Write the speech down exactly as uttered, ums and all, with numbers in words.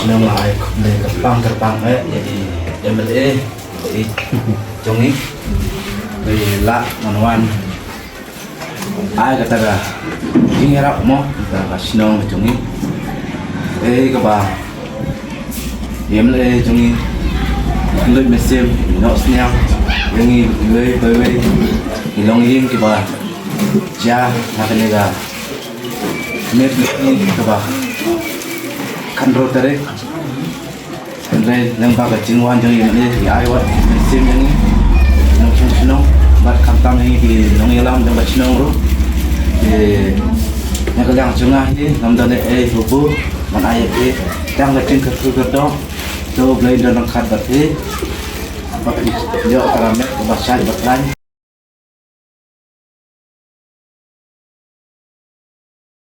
Nang la ai khublei kyrpang kyrpang eh ïa i M L A i jong i. Ba i la nang wan ai kata ka jingïarap mo kata ka shnong ka jong i. Eh kaba i M L A jong i, i kynduid mynsiem, i nongsniang ïa ngi iwei pa iwei, i longïing kiba jia na kane ka miet kaba khathynriew tarik. Hynrei lyngba ka jingwan jong i mynne i ai wat mynsiem ïa ngi nongshong shnong bad khamtam ïa ngi ki nongïalam jong ka shnong ruh. Te na ka liang jong nga hi ngam don ei ei, Babu, ngan ai ïa phi tang ka jingkyrkhu kyrdoh. To U Blei un don ryngkat bad phi. Bad phi ïoh ka met kaba shait bad khlaiñ.